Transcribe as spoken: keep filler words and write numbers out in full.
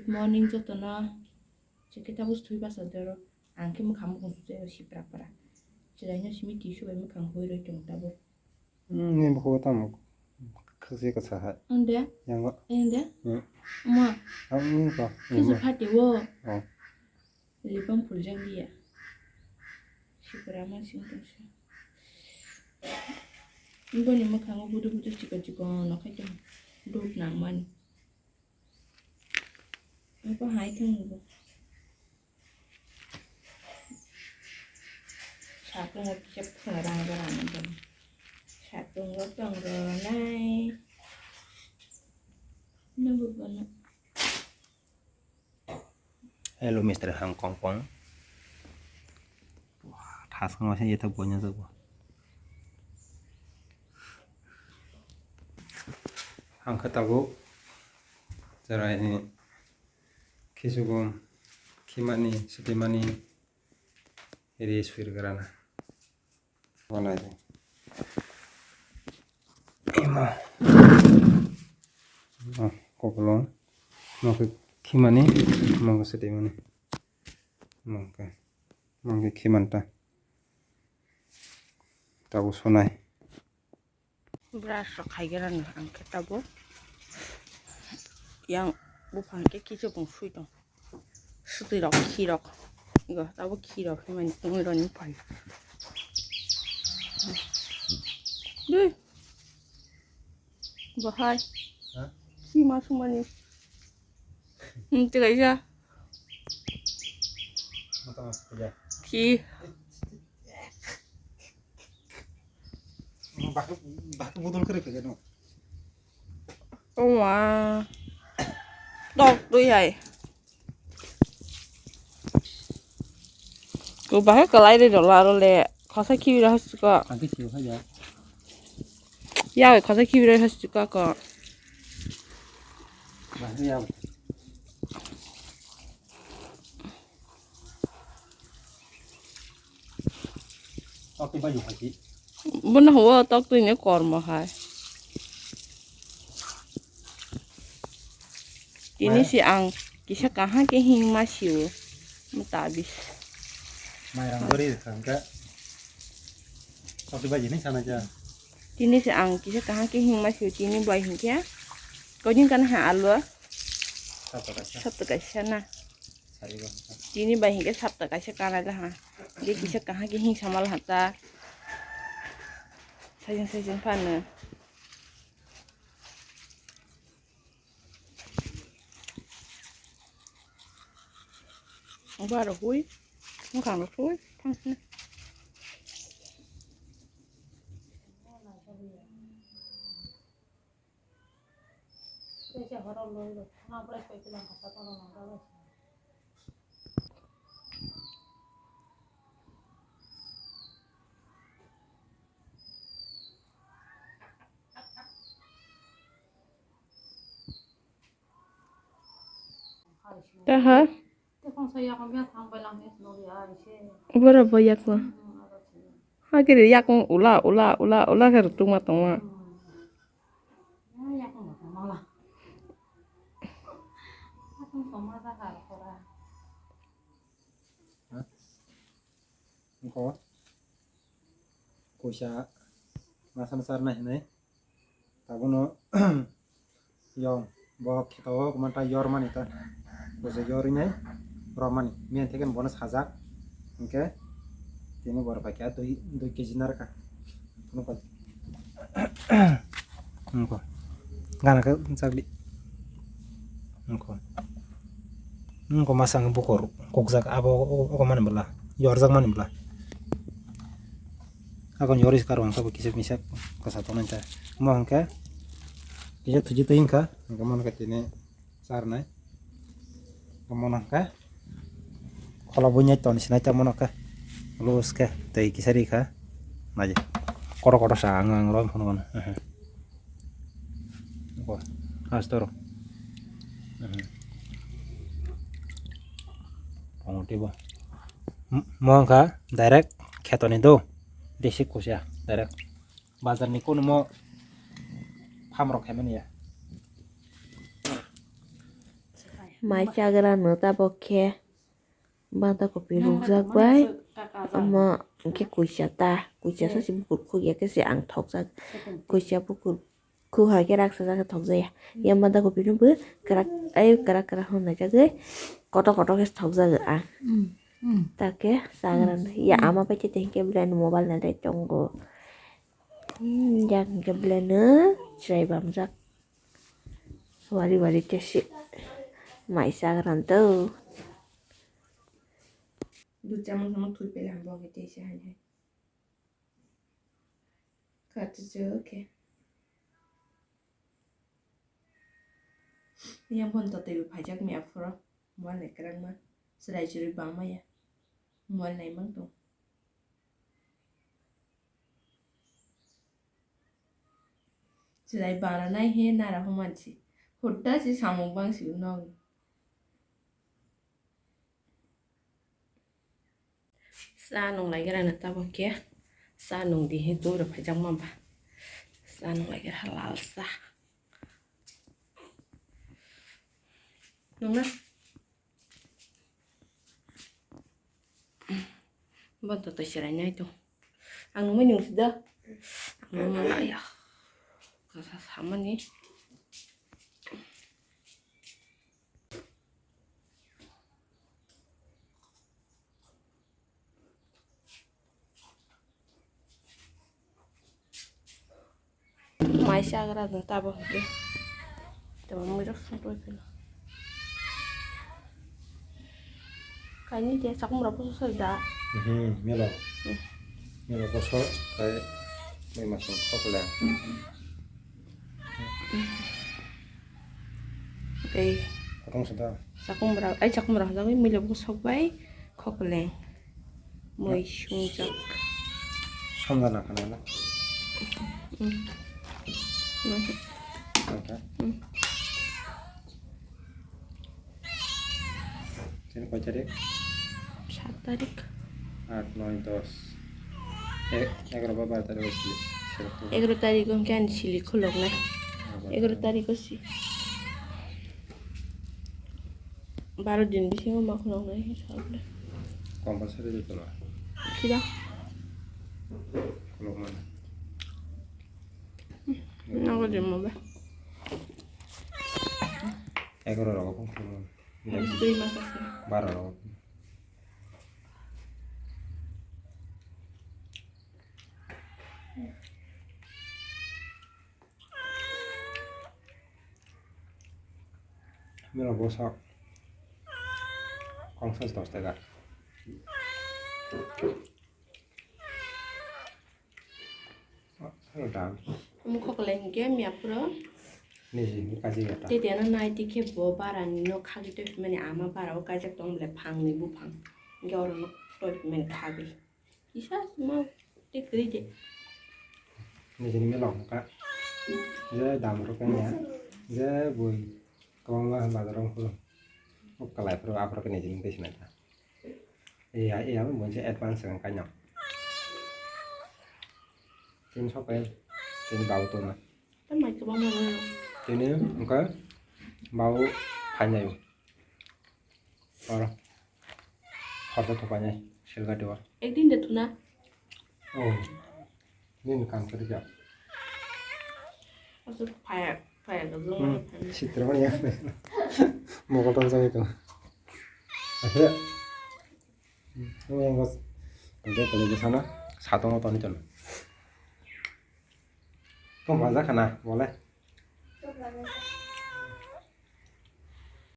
Morning jotono chikita bus thui basa doro. Ang khe mwkhang mukung sujai o sipra pra. Chwraino simi tissue bai mwkhang hui roi tongo tabuk. Hmm, ni bukhuk tamo khasi kasa hai. Ang de? Yango. Ang de? Hmm. Ma. Ang ni ko. Kisa phati wo. Oh. Lip balm phuljak liya. Sipra ma sing tongsa. Boni mwkhango budu budu chikon chikon no khai tong. Duk nang mani. Abo hai thang bo. Satung o kisa phungrang rang bo. Satung o tong ro nai. Nubu bono. Hello, Mister Hang Kong Kong. Wah, thas kong se ito bonya jago. Ang khe tabuk chwraini khisugum khimani, swtwimani ri swir grana. Walai de. Ima. Ah, kokolong. Mokhe khimani, mokhe swtwimani. Mokhe, mokhe khimanta. Tabuk sonai. Brush rok khai gra no ang khe tabuk. Yang buphang khe kisa bung sui tong. Swtwi rok, khi rok. Igo, tabuk khi rok himani tongwi roni phai. Dui. Bahai. Ha? Khi ma sumani. Hmm, tikaisa. Mata mas puja. Khi. Bahai, bahai budol kere kere no. Oma. Tok twi hai. Ko bahai kalai de dola ro le. Khosa khibi ro hasuka. Ang khe khibi kha ya. Ya, khosa khibi ro hasuka ko. Bahai ya. Tok twi bai hai. Bono huo tok twi ni kormo hai. Tini si ang kisa kaham khe hingma sio. Mata bis. Mairang bari thangka. Tok twi bai ni sana ja. Tini si ang kisa kaham khe hingma sio tini bai hingkhe. Kojin kana ha alu. Sab to kaisa. Sab to kaisa na. Sarigo. Tini bai hingke sapta kaisa kanai laha. Hingke kisa kaham ke hing sama laha ta. Sajeng sajeng phano. Obo aro hui. Wngkha aro hui. Thang sini. Taha. Borok bo yakung. Hakhe yakung ula ula ula ula khe rwtwkma tongo. Wngkha kuisa masa masa rwna hinwi. Tabukno yong bo kheto o kwmanta yor mani ta. Kuisa yor wngnai rw mani. Miyan thekeno bono sajak. Hinkhe tini borok bai kha dui, dui keji narwkha. Wngkha. Gana khe chakli. Wngkha. Wngkha masa wngkha bukur. Kokjak abo o, o, o mani bwla. Yorjak mani bwla. Akon yori karo ang tabuk kisa misa kosa tongnai ta. Omo hwnkhe kisa thuji twi wngkha, hwnkhe mano khe tini charnai. Omo hwnkhe khola buinai ton sinai ta mano khe. Luj khe twi kisa ri kha. Naidi. Kotor kotor sa ang ang rom phunu mano. Bo, astoro. Tongo tei bo. Mo wngkha direct khetoni do. Desi kusia direct. Bazar ni kunumo farm rok khaimani ya. Mai chagra no tabok khe banda kopi rukjak bai. Omo hwnkhe kuisa ta, kuisa sa se bukur khuk ya khe se ang thokjak. Kuisa bukur khuk hai khe raksa jak thokjaya. Ya banda kopi no bo kwrak, ai kwrak kwrak hwn naijagwi kotor kotor khe thokjagwi ang. Ta khe chagra no. Ya ama bai khe tei hwnkhe belai no mobile nai tongo. Hmm, yang hwnkhe belai no chwrai bamjak. Wari wari tei se mai chagra to. Dui chamung chamung thwi pele hambo hwnkhe tei se hai hai. Kha chuchuk khe. Yang phone to teibo phaijak mi aphuru. Mobile nai kwrwngma. Chwrai chwrwi bangma ya. Mobile nai mang tong. Chwrai bara nai he nara ho mansi. Hutta si samung bang si nog. Sa nung lai gra na tabok khe. Sa nung di he dura phajak ma ba. Sa nung lai gra lal sa. Nung na. Bo to to sirai nai to. Ang nungmai nung sida. Ang nungmai ya. Kasa samani. Mai chagra no tabok hwnkhe. Tamo muirok song tongphino. Kaini je chakmura bwswk sari da. Mhm, melo. Hmm. Melo bosor kai mai masong khokle. Tei kotong sida. Chakmura, ai chakmura hwnjagwi muilo bwswk bai. Khokleng. Moi sungjak. Somjana khana na? Mm. Mm. Oke. Mm. Tini koi tarik? Sat tarik. Aat, noi, dos. E-, egaro ba baro tarik bai sili. Egaro tarik o hwnkhe ani sili khuloknai. Egaro tarik o si. Baro din bisingo ma khuloknai khe sabole. Compulsory de tola. Kida? Khulokmani. Nago jemma ba. Egaro rogo phone khulokmani. Dui mas ase. Baro rogo. Mela bosok kongsa dos taka. Hello, dam. Omo khoklai hinkhe miyapro. Niji, kaji gata. Tete ano nai tikhe bo bara ni no khagwi tongphimani ama bara o kaijak tong bole phang ni buphang. Hinkhe oro no tongphimani khagwi. Kisa sima tei kwrwi de. Nijini mela wngkha. Je dam rok ya. Je bui kwbangma bazar rok phuru. O kwlai phuru aphuru khe nijini tei sinai ta. Iya, iya, mo bonsi advance wngkha no. Tin sopai, tin bau tona. Tei mai kwbangma rw. Tini wngkha bau phainai. Oro. Khorsa thupainai, silga diwa. Ekdin de thuna. Oh. Nini kam kwrwi kha. Aswk phaya, phaya ka jong. Hmm. Sitra mani ya. Mokol tong jagwi tong. Aswk. Nini yang bos. Tong tong tong sana. Satong tong tong. Tong baja khana, bole.